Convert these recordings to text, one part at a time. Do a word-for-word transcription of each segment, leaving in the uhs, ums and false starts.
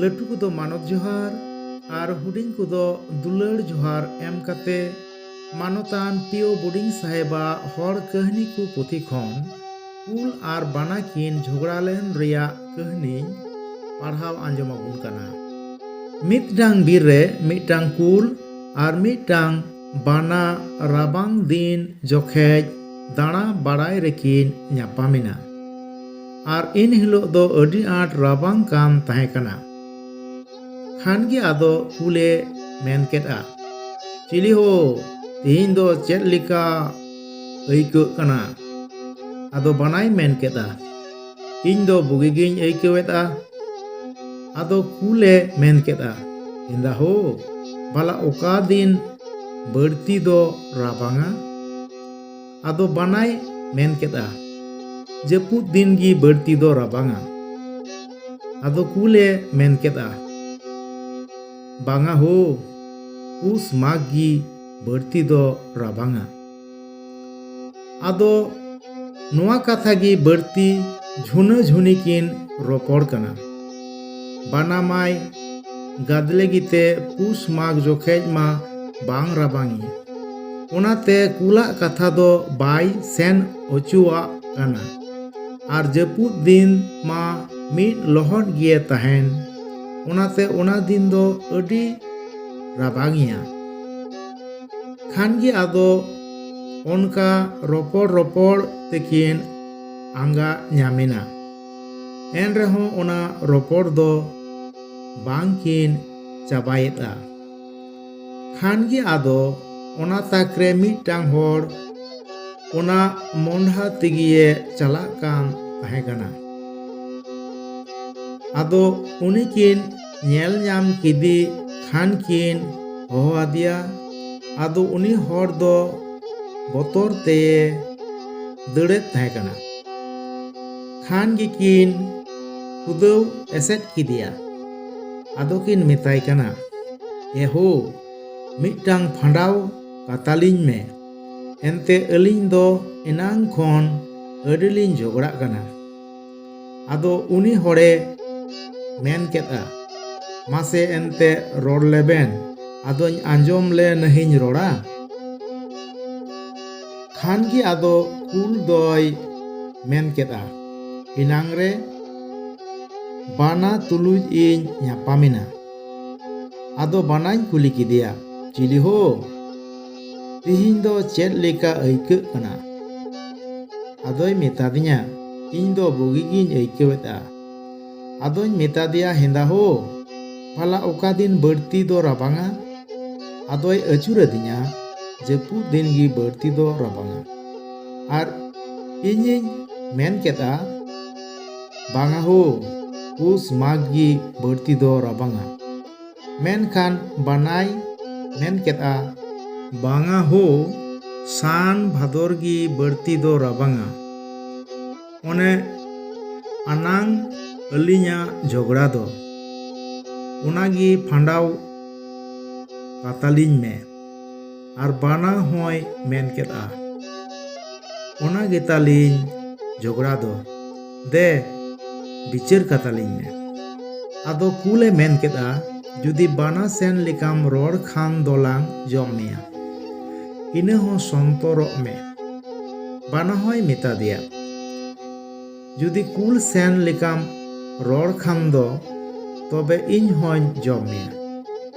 ᱞᱟᱹᱴᱩ ᱠᱚᱫᱚ ᱢᱟᱱᱚᱛ ᱡᱚᱦᱟᱨ ᱟᱨ ᱦᱩᱰᱤᱧ ᱠᱚᱫᱚ ᱫᱩᱞᱟᱹᱲ ᱡᱚᱦᱟᱨ ᱮᱢ ᱠᱟᱛᱮ ᱢᱟᱱᱚᱛᱟᱱ ᱯᱤᱭᱳ ᱵᱳᱰᱤᱝ ᱥᱟᱦᱮᱵᱟᱜ ᱦᱚᱲ ᱠᱟᱹᱦᱱᱤ ᱠᱚ ᱯᱩᱛᱷᱤ ᱠᱷᱚᱱ ᱠᱩᱞ ᱟᱨ ᱵᱟᱱᱟ ᱠᱤᱱ ᱡᱷᱚᱜᱽᱲᱟ ᱞᱮᱱ ᱨᱮᱭᱟᱜ ᱠᱟᱹᱦᱱᱤᱧ ᱯᱟᱲᱦᱟᱣ ᱟᱸᱡᱚᱢ ᱟᱵᱚᱱ ᱠᱟᱱᱟ᱾ ᱢᱤᱫᱴᱟᱝ ᱵᱤᱨ ᱨᱮ ᱢᱤᱫᱴᱟᱝ ᱠᱩᱞ ᱟᱨ ᱢᱤᱫᱴᱟᱝ ᱵᱟᱱᱟ ᱨᱟᱵᱟᱝ ᱫᱤᱱ ᱡᱚᱠᱷᱮᱡ ᱫᱟᱬᱟ ᱵᱟᱲᱟᱭ ᱨᱮᱠᱤᱱ ᱧᱟᱯᱟᱢᱮᱱᱟ᱾ ᱟᱨ ᱮᱱ ᱦᱤᱞᱳᱜ ᱫᱚ ᱟᱹᱰᱤ ᱟᱸᱴ ᱨᱟᱵᱟᱝ ᱠᱟᱱ ᱛᱟᱦᱮᱸ ᱠᱟᱱᱟ᱾ ᱠᱷᱟᱱ ᱜᱮ ᱟᱫᱚ ᱠᱩᱞᱮ ᱢᱮᱱ ᱠᱮᱫᱼᱟ, "ᱪᱤᱞᱤ ᱦᱳ, ᱛᱮᱦᱮᱧ ᱫᱚ ᱪᱮᱫ ᱞᱮᱠᱟ ᱟᱹᱭᱠᱟᱹᱜ ᱠᱟᱱᱟ?" ᱟᱫᱚ ᱵᱟᱱᱟᱭ ᱢᱮᱱ ᱠᱮᱫᱼᱟ, "ᱤᱧ ᱫᱚ ᱵᱩᱜᱤ ᱜᱤᱧ ᱟᱹᱭᱠᱟᱹᱣᱮᱫᱼᱟ᱾" ᱟᱫᱚ ᱠᱩᱞᱮ ᱢᱮᱱ ᱠᱮᱫᱼᱟ, "ᱮᱸᱫᱟ ᱦᱳ, ᱵᱷᱟᱞᱟ ᱚᱠᱟ ᱫᱤᱱ ᱵᱟᱹᱲᱛᱤ ᱫᱚ ᱨᱟᱵᱟᱝᱟ?" ᱟᱫᱚ ᱵᱟᱱᱟᱭ ᱢᱮᱱ ᱠᱮᱫᱼᱟ, "ᱡᱟᱹᱯᱩᱫ ᱫᱤᱱ ᱜᱮ ᱵᱟᱹᱲᱛᱤ ᱫᱚ ᱨᱟᱵᱟᱝᱟ᱾" ᱟᱫᱚ ᱠᱩᱞᱮ ᱢᱮᱱ ᱠᱮᱫᱼᱟ, "ᱵᱟᱝᱟ ᱦᱳ, ᱯᱩᱥ ᱢᱟᱜᱽ ᱜᱮ ᱵᱟᱹᱲᱛᱤ ᱫᱚ ᱨᱟᱵᱟᱝᱟ᱾" ᱟᱫᱚ ᱱᱚᱣᱟ ᱠᱟᱛᱷᱟ ᱜᱮ ᱵᱟᱹᱲᱛᱤ ᱡᱷᱩᱱᱟᱹ ᱡᱷᱩᱱᱤ ᱠᱤᱱ ᱨᱚᱯᱚᱲ ᱠᱟᱱᱟ᱾ ᱵᱟᱱᱟᱢᱟᱭ ᱜᱟᱫᱞᱮ ᱜᱮᱛᱮ ᱯᱩᱥ ᱢᱟᱜᱽ ᱡᱚᱠᱷᱮᱡ ᱢᱟ ᱵᱟᱝ ᱨᱟᱵᱟᱝᱤ, ᱚᱱᱟᱛᱮ ᱠᱩᱞᱟᱜ ᱠᱟᱛᱷᱟ ᱫᱚ ᱵᱟᱭ ᱥᱮᱱ ᱚᱪᱚᱣᱟᱜ ᱠᱟᱱᱟ᱾ ᱟᱨ ᱡᱟᱹᱯᱩᱫ ᱫᱤᱱ ᱢᱟ ᱢᱤᱫ ᱞᱚᱦᱚᱫ ᱜᱮ ᱛᱟᱦᱮᱱ, ᱚᱱᱟᱛᱮ ᱚᱱᱟ ᱫᱤᱱ ᱫᱚ ᱟᱹᱰᱤ ᱨᱟᱵᱟᱝᱤᱭᱟ᱾ ᱠᱷᱟᱱ ᱜᱮ ᱟᱫᱚ ᱚᱱᱠᱟ ᱨᱚᱯᱚᱲ ᱨᱚᱯᱚᱲ ᱛᱮᱠᱤᱱ ᱟᱸᱜᱟ ᱧᱟᱢᱮᱱᱟ᱾ ᱮᱱ ᱨᱮᱦᱚᱸ ᱚᱱᱟ ᱨᱚᱯᱚᱲ ᱫᱚ ᱵᱟᱝ ᱠᱤᱱ ᱪᱟᱵᱟᱭᱮᱫᱼᱟ᱾ ᱠᱷᱟᱱ ᱜᱮ ᱟᱫᱚ ᱚᱱᱟ ᱛᱟᱠ ᱨᱮ ᱢᱤᱫᱴᱟᱝ ᱦᱚᱲ ᱚᱱᱟ ᱢᱚᱸᱰᱷᱟ ᱛᱮᱜᱮᱭᱮ ᱪᱟᱞᱟᱜ ᱠᱟᱱ ᱛᱟᱦᱮᱸ ᱠᱟᱱᱟ᱾ ᱟᱫᱚ ᱩᱱᱤ ᱠᱤᱱ ᱧᱮᱞ ᱧᱟᱢ ᱠᱮᱫᱮ ᱠᱷᱟᱱ ᱠᱤᱱ ᱦᱚᱦᱚ ᱟᱫᱮᱭᱟ᱾ ᱟᱫᱚ ᱩᱱᱤ ᱦᱚᱲ ᱫᱚ ᱵᱚᱛᱚᱨ ᱛᱮᱭᱮ ᱫᱟᱹᱲᱮᱫ ᱛᱟᱦᱮᱸ ᱠᱟᱱᱟ᱾ ᱠᱷᱟᱱ ᱜᱮᱠᱤᱱ ᱠᱷᱩᱫᱟᱹᱣ ᱮᱥᱮᱫ ᱠᱮᱫᱮᱭᱟ᱾ ᱟᱫᱚ ᱠᱤᱱ ᱢᱮᱛᱟᱭ ᱠᱟᱱᱟ, "ᱮ ᱦᱳ, ᱢᱤᱫᱴᱟᱝ ᱯᱷᱟᱸᱰᱟᱣ ᱠᱟᱛᱟᱞᱤᱧ ᱢᱮ, ᱮᱱᱛᱮ ᱟᱹᱞᱤᱧ ᱫᱚ ᱮᱱᱟᱝ ᱠᱷᱚᱱ ᱟᱹᱰᱤ ᱞᱤᱧ ᱡᱷᱚᱜᱽᱲᱟᱜ ᱠᱟᱱᱟ᱾" ᱟᱫᱚ ᱩᱱᱤ ᱦᱚᱲᱮ ᱢᱮᱱ ᱠᱮᱫᱼᱟ, ᱢᱟᱥᱮ ᱮᱱᱛᱮ ᱨᱚᱲ ᱞᱮᱵᱮᱱ, ᱟᱫᱚᱧ ᱟᱸᱡᱚᱢ ᱞᱮ ᱱᱟᱹᱦᱤᱧ ᱨᱚᱲᱟ᱾ ᱠᱷᱟᱱ ᱜᱮ ᱟᱫᱚ ᱠᱩᱞ ᱫᱚᱭ ᱢᱮᱱ ᱠᱮᱫᱼᱟ, ᱮᱱᱟᱝ ᱨᱮ ᱵᱟᱱᱟ ᱛᱩᱞᱩᱡ ᱤᱧ ᱧᱟᱯᱟᱢᱮᱱᱟ᱾ ᱟᱫᱚ ᱵᱟᱱᱟᱧ ᱠᱩᱞᱤ ᱠᱮᱫᱮᱭᱟ, ᱪᱤᱞᱤ ᱦᱳ, ᱛᱤᱦᱤᱧ ᱫᱚ ᱪᱮᱫ ᱞᱮᱠᱟ ᱟᱹᱭᱠᱟᱹᱜ ᱠᱟᱱᱟ? ᱟᱫᱚᱭ ᱢᱮᱛᱟᱫᱤᱧᱟ, ᱤᱧ ᱫᱚ ᱵᱩᱜᱤ ᱜᱤᱧ ᱟᱹᱭᱠᱟᱹᱣᱮᱫᱼᱟ᱾ ᱟᱫᱚᱧ ᱢᱮᱛᱟᱫᱮᱭᱟ, ᱦᱮᱸᱫᱟ ᱦᱳ, ᱵᱷᱟᱞᱟ ᱚᱠᱟ ᱫᱤᱱ ᱵᱟᱹᱲᱛᱤ ᱫᱚ ᱨᱟᱵᱟᱝᱟ? ᱟᱫᱚᱭ ᱟᱹᱪᱩᱨᱟᱫᱤᱧᱟ, ᱡᱟᱹᱯᱩᱫ ᱫᱤᱱ ᱜᱮ ᱵᱟᱹᱲᱛᱤ ᱫᱚ ᱨᱟᱵᱟᱝᱟ᱾ ᱟᱨ ᱤᱧᱤᱧ ᱢᱮᱱ ᱠᱮᱫᱼᱟ, ᱵᱟᱝᱟ ᱦᱳ, ᱯᱩᱥ ᱢᱟᱜᱽ ᱜᱮ ᱵᱟᱹᱲᱛᱤ ᱫᱚ ᱨᱟᱵᱟᱝᱟ᱾ ᱢᱮᱱᱠᱷᱟᱱ ᱵᱟᱱᱟᱭ ᱢᱮᱱ ᱠᱮᱫᱼᱟ, ᱵᱟᱝᱟ ᱦᱳ, ᱥᱟᱱ ᱵᱷᱟᱫᱚᱨ ᱜᱮ ᱵᱟᱹᱲᱛᱤ ᱫᱚ ᱨᱟᱵᱟᱝᱟ᱾ ᱚᱱᱮ ᱟᱱᱟᱝ ᱟᱹᱞᱤᱧᱟᱜ ᱡᱷᱚᱜᱽᱲᱟ ᱫᱚ, ᱚᱱᱟᱜᱮ ᱯᱷᱟᱸᱰᱟᱣ ᱠᱟᱛᱟᱞᱤᱧ ᱢᱮ᱾ ᱟᱨ ᱵᱟᱱᱟ ᱦᱚᱸᱭ ᱢᱮᱱ ᱠᱮᱫᱼᱟ, ᱚᱱᱟ ᱜᱮᱛᱟᱞᱤᱧ ᱡᱷᱚᱜᱽᱲᱟ ᱫᱚ, ᱫᱮ ᱵᱤᱪᱟᱹᱨ ᱠᱟᱛᱟᱞᱤᱧ ᱢᱮ᱾ ᱟᱫᱚ ᱠᱩᱞᱮ ᱢᱮᱱ ᱠᱮᱫᱼᱟ, ᱡᱩᱫᱤ ᱵᱟᱱᱟ ᱥᱮᱱ ᱞᱮᱠᱟᱢ ᱨᱚᱲ ᱠᱷᱟᱱ ᱫᱚᱞᱟᱝ ᱡᱚᱢ ᱢᱮᱭᱟ᱾ ᱤᱱᱟᱹ ᱦᱚᱸ ᱥᱚᱱᱛᱚᱨᱚᱜ ᱢᱮ᱾ ᱵᱟᱱᱟ ᱦᱚᱸᱭ ᱢᱮᱛᱟ ᱫᱮᱭᱟ, ᱡᱩᱫᱤ ᱠᱩᱞ ᱥᱮᱱ ᱞᱮᱠᱟᱢ ᱨᱚᱲ ᱠᱷᱟᱱ ᱫᱚ, ᱛᱚᱵᱮ ᱤᱧ ᱦᱚᱸᱧ ᱡᱚᱢ ᱢᱮᱭᱟ᱾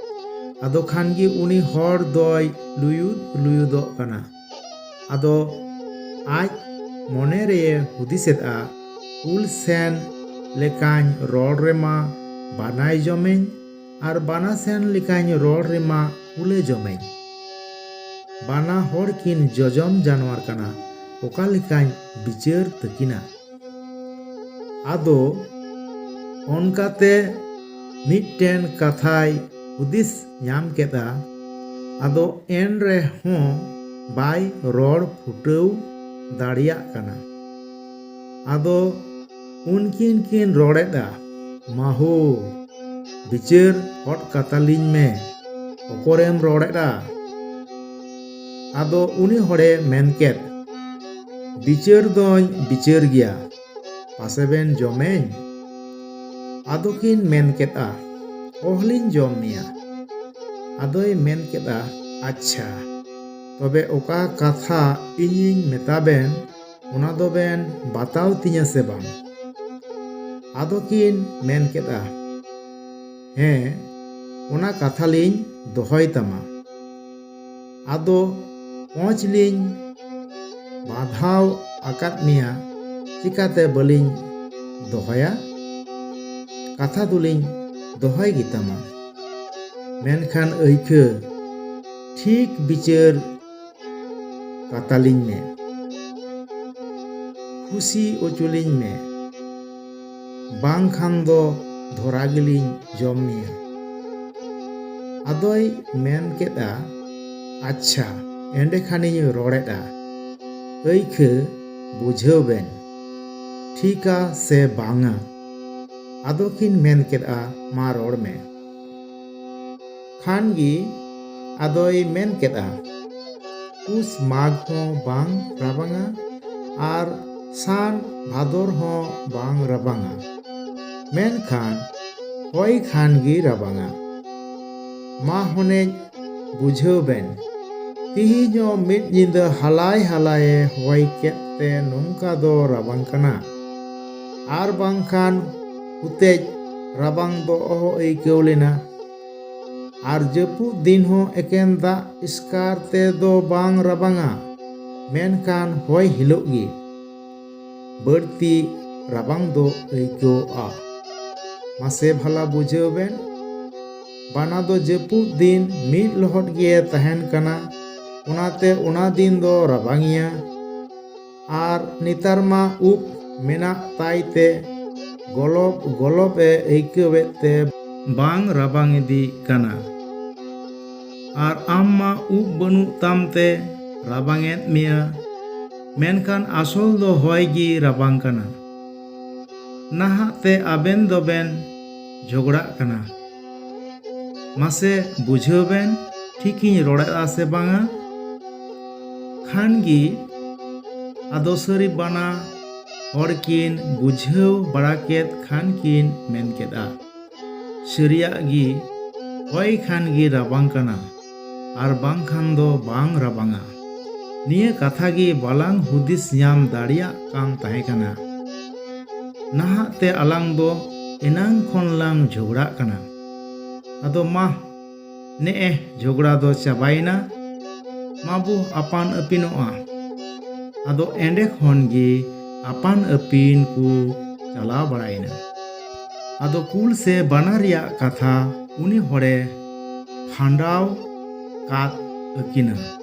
ᱟᱫᱚ ᱠᱷᱟᱱ ᱜᱮ ᱩᱱᱤ ᱦᱚᱲ ᱫᱚᱭ ᱞᱩᱭᱩᱫ ᱞᱩᱭᱩᱫᱚᱜ ᱠᱟᱱᱟ᱾ ᱟᱫᱚ ᱟᱡ ᱢᱚᱱᱮ ᱨᱮᱭᱮ ᱦᱩᱫᱤᱥᱮᱫᱼᱟ, ᱠᱩᱞ ᱥᱮᱱ ᱞᱮᱠᱟᱧ ᱨᱚᱲ ᱨᱮᱢᱟ ᱵᱟᱱᱟᱭ ᱡᱚᱢᱮᱧ, ᱟᱨ ᱵᱟᱱᱟ ᱥᱮᱱ ᱞᱮᱠᱟᱧ ᱨᱚᱲ ᱨᱮᱢᱟ ᱠᱩᱞᱮ ᱡᱚᱢᱮᱧ᱾ ᱵᱟᱱᱟ ᱦᱚᱲ ᱠᱤᱱ ᱡᱚᱡᱚᱢ ᱡᱟᱱᱣᱟᱨ ᱠᱟᱱᱟ, ᱚᱠᱟ ᱞᱮᱠᱟᱧ ᱵᱤᱪᱟᱹᱨ ᱛᱟᱹᱠᱤᱱᱟ? ᱟᱫᱚ ᱚᱱᱠᱟᱛᱮ ᱢᱤᱫᱴᱮᱱ ᱠᱟᱛᱷᱟᱭ ᱦᱩᱫᱤᱥ ᱧᱟᱢ ᱠᱮᱫᱼᱟ᱾ ᱟᱫᱚ ᱮᱱ ᱨᱮᱦᱚᱸ ᱵᱟᱭ ᱨᱚᱲ ᱯᱷᱩᱴᱟᱹᱣ ᱫᱟᱲᱮᱭᱟᱜ ᱠᱟᱱᱟ᱾ ᱟᱫᱚ ᱩᱱᱠᱤᱱ ᱠᱤᱱ ᱨᱚᱲᱮᱫᱼᱟ, ᱢᱟᱦᱳ, ᱵᱤᱪᱟᱹᱨ ᱦᱚᱫ ᱠᱟᱛᱟᱞᱤᱧ ᱢᱮ, ᱚᱠᱚᱨᱮᱢ ᱨᱚᱲᱮᱫᱼᱟ? ᱟᱫᱚ ᱩᱱᱤ ᱦᱚᱲᱮ ᱢᱮᱱ ᱠᱮᱫ, ᱵᱤᱪᱟᱹᱨ ᱫᱚᱧ ᱵᱤᱪᱟᱹᱨ ᱜᱮᱭᱟ, ᱯᱟᱥᱮ ᱵᱮᱱ ᱡᱚᱢᱮᱧ? ᱟᱫᱚ ᱠᱤᱱ ᱢᱮᱱ ᱠᱮᱫᱼᱟ, ᱚᱦᱞᱤᱧ ᱡᱚᱢ ᱢᱮᱭᱟ᱾ ᱟᱫᱚᱭ ᱢᱮᱱ ᱠᱮᱫᱼᱟ, ᱟᱪᱪᱷᱟ, ᱛᱚᱵᱮ ᱚᱠᱟ ᱠᱟᱛᱷᱟ ᱤᱧᱤᱧ ᱢᱮᱛᱟ ᱵᱮᱱ, ᱚᱱᱟ ᱫᱚ ᱵᱮᱱ ᱵᱟᱛᱟᱣ ᱛᱤᱧᱟᱹ ᱥᱮ ᱵᱟᱝ? ᱟᱫᱚ ᱠᱤᱱ ᱢᱮᱱ ᱠᱮᱫᱼᱟ, ᱦᱮᱸ, ᱚᱱᱟ ᱠᱟᱛᱷᱟ ᱞᱤᱧ ᱫᱚᱦᱚᱭ ᱛᱟᱢᱟ᱾ ᱟᱫᱚ ᱯᱚᱸᱪ ᱞᱤᱧ ᱵᱟᱫᱷᱟᱣ ᱟᱠᱟᱫ ᱢᱮᱭᱟ, ᱪᱤᱠᱟᱹᱛᱮ ᱵᱟᱹᱞᱤᱧ ᱫᱚᱦᱚᱭᱟ? ᱠᱟᱛᱷᱟ ᱫᱚᱞᱤᱧ ᱫᱚᱦᱚᱭ ᱜᱮᱛᱟᱢᱟ᱾ ᱢᱮᱱᱠᱷᱟᱱ ᱟᱹᱭᱠᱟᱹ ᱴᱷᱤᱠ ᱵᱤᱪᱟᱹᱨ ᱠᱟᱛᱟᱞᱤᱧ ᱢᱮ, ᱠᱷᱩᱥᱤ ᱚᱪᱚᱞᱤᱧ ᱢᱮ, ᱵᱟᱝᱠᱷᱟᱱ ᱫᱚ ᱫᱷᱚᱨᱟ ᱜᱮᱞᱤᱧ ᱡᱚᱢ ᱢᱮᱭᱟ᱾ ᱟᱫᱚᱭ ᱢᱮᱱ ᱠᱮᱫᱼᱟ, ᱟᱪᱪᱷᱟ, ᱮᱸᱰᱮᱠᱷᱟᱱᱤᱧ ᱨᱚᱲᱮᱫᱼᱟ, ᱟᱹᱭᱠᱷᱟᱹ ᱵᱩᱡᱷᱟᱹᱣ ᱵᱮᱱ, ᱴᱷᱤᱠᱟ ᱥᱮ ᱵᱟᱝᱟ? ᱟᱫᱚ ᱠᱤᱱ ᱢᱮᱱ ᱠᱮᱫᱼᱟ, ᱢᱟ ᱨᱚᱲ ᱢᱮ᱾ ᱠᱷᱟᱱ ᱜᱮ ᱟᱫᱚᱭ ᱢᱮᱱ ᱠᱮᱫᱼᱟ, ᱯᱩᱥ ᱢᱟᱜᱽ ᱦᱚᱸ ᱵᱟᱝ ᱨᱟᱵᱟᱝᱟ ᱟᱨ ᱥᱟᱱ ᱵᱷᱟᱫᱚᱨ ᱦᱚᱸ ᱵᱟᱝ ᱨᱟᱵᱟᱝᱟ, ᱢᱮᱱᱠᱷᱟᱱ ᱦᱚᱭ ᱠᱷᱟᱱ ᱜᱮ ᱨᱟᱵᱟᱝᱟ᱾ ᱢᱟ ᱦᱚᱱᱮᱡ ᱵᱩᱡᱷᱟᱹᱣ ᱵᱮᱱ, ᱛᱤᱦᱤᱧ ᱦᱚᱸ ᱢᱤᱫ ᱧᱤᱫᱟᱹ ᱦᱟᱞᱟᱭ ᱦᱟᱞᱟᱭᱮ ᱦᱚᱭ ᱠᱮᱫ ᱛᱮ ᱱᱚᱝᱠᱟ ᱫᱚ ᱨᱟᱵᱟᱝ ᱠᱟᱱᱟ, ᱟᱨ ᱵᱟᱝᱠᱷᱟᱱ ᱦᱩᱛᱮᱡ ᱨᱟᱵᱟᱝ ᱫᱚ ᱚᱦᱚ ᱟᱹᱭᱠᱟᱹᱣ ᱞᱮᱱᱟ᱾ ᱟᱨ ᱡᱟᱹᱯᱩᱫ ᱫᱤᱱ ᱦᱚᱸ ᱮᱠᱮᱱ ᱫᱟᱜ ᱮᱥᱠᱟᱨ ᱛᱮ ᱫᱚ ᱵᱟᱝ ᱨᱟᱵᱟᱝᱟ, ᱢᱮᱱᱠᱷᱟᱱ ᱦᱚᱭ ᱦᱤᱞᱳᱜ ᱜᱮ ᱵᱟᱹᱲᱛᱤ ᱨᱟᱵᱟᱝ ᱫᱚ ᱟᱹᱭᱠᱟᱹᱣᱚᱜᱼᱟ᱾ ᱢᱟᱥᱮ ᱵᱷᱟᱞᱟ ᱵᱩᱡᱷᱟᱹᱣ ᱵᱮᱱ, ᱵᱟᱱᱟ ᱫᱚ ᱡᱟᱹᱯᱩᱫ ᱫᱤᱱ ᱢᱤᱫ ᱞᱚᱦᱚᱫ ᱜᱮ ᱛᱟᱦᱮᱱ ᱠᱟᱱᱟ, ᱚᱱᱟᱛᱮ ᱚᱱᱟ ᱫᱤᱱ ᱫᱚ ᱨᱟᱵᱟᱝᱤᱭᱟ᱾ ᱟᱨ ᱱᱮᱛᱟᱨ ᱢᱟ ᱩᱵ ᱢᱮᱱᱟᱜ ᱛᱟᱭ ᱛᱮ ᱜᱚᱞᱚᱵ ᱜᱚᱞᱚᱵ ᱮ ᱟᱹᱭᱠᱟᱹᱣᱮᱫ ᱛᱮ ᱵᱟᱝ ᱨᱟᱵᱟᱝ ᱤᱫᱤᱜ ᱠᱟᱱᱟ᱾ ᱟᱨ ᱟᱢ ᱢᱟ ᱩᱵ ᱵᱟᱹᱱᱩᱜ ᱛᱟᱢ ᱛᱮ ᱨᱟᱵᱟᱝ ᱮᱫ ᱢᱮᱭᱟ, ᱢᱮᱱᱠᱷᱟᱱ ᱟᱥᱚᱞ ᱫᱚ ᱦᱚᱭ ᱜᱮ ᱨᱟᱵᱟᱝ ᱠᱟᱱᱟ᱾ ᱱᱟᱦᱟᱜ ᱛᱮ ᱟᱵᱮᱱ ᱫᱚᱵᱮᱱ ᱡᱷᱚᱜᱽᱲᱟᱜ ᱠᱟᱱᱟ᱾ ᱢᱟᱥᱮ ᱵᱩᱡᱷᱟᱹᱣ ᱵᱮᱱ, ᱴᱷᱤᱠᱤᱧ ᱨᱚᱲᱮᱫᱼᱟ ᱥᱮ ᱵᱟᱝᱟ? ᱠᱷᱟᱱ ᱜᱮ ᱟᱫᱚ ᱥᱟᱹᱨᱤ ᱵᱟᱱᱟ ᱦᱚᱲ ᱠᱤᱱ ᱵᱩᱡᱷᱟᱹᱣ ᱵᱟᱲᱟ ᱠᱮᱫ ᱠᱷᱟᱱ ᱠᱤᱱ ᱢᱮᱱ ᱠᱮᱫᱼᱟ, ᱥᱟᱹᱨᱤᱭᱟᱜ ᱜᱮ ᱦᱚᱭ ᱠᱷᱟᱱ ᱜᱮ ᱨᱟᱵᱟᱝ ᱠᱟᱱᱟ, ᱟᱨ ᱵᱟᱝᱠᱷᱟᱱ ᱫᱚ ᱵᱟᱝ ᱨᱟᱵᱟᱝᱟ᱾ ᱱᱤᱭᱟᱹ ᱠᱟᱛᱷᱟ ᱜᱮ ᱵᱟᱞᱟᱝ ᱦᱩᱫᱤᱥ ᱧᱟᱢ ᱫᱟᱲᱮᱭᱟᱜ ᱠᱟᱱ ᱛᱟᱦᱮᱸ ᱠᱟᱱᱟ᱾ ᱱᱟᱦᱟᱜ ᱛᱮ ᱟᱞᱟᱝ ᱫᱚ ᱮᱱᱟᱝ ᱠᱷᱚᱱ ᱞᱟᱝ ᱡᱷᱚᱜᱽᱲᱟᱜ ᱠᱟᱱᱟ᱾ ᱟᱫᱚ ᱢᱟ, ᱱᱮᱜᱼᱮ ᱡᱷᱚᱜᱽᱲᱟ ᱫᱚ ᱪᱟᱵᱟᱭᱮᱱᱟ, ᱢᱟᱵᱚ ᱟᱯᱟᱱ ᱟᱹᱯᱤᱱᱚᱜᱼᱟ᱾ ᱟᱫᱚ ᱮᱸᱰᱮ ᱠᱷᱚᱱ ᱜᱮ ᱟᱯᱟᱱ ᱟᱹᱯᱤᱱ ᱠᱚ ᱪᱟᱞᱟᱣ ᱵᱟᱲᱟᱭᱮᱱᱟ᱾ ᱟᱫᱚ ᱠᱩᱞ ᱥᱮ ᱵᱟᱱᱟ ᱨᱮᱭᱟᱜ ᱠᱟᱛᱷᱟ ᱩᱱᱤ ᱦᱚᱲᱮ ᱠᱷᱟᱸᱰᱟᱣ ᱠᱟᱫ ᱟᱹᱠᱤᱱᱟ᱾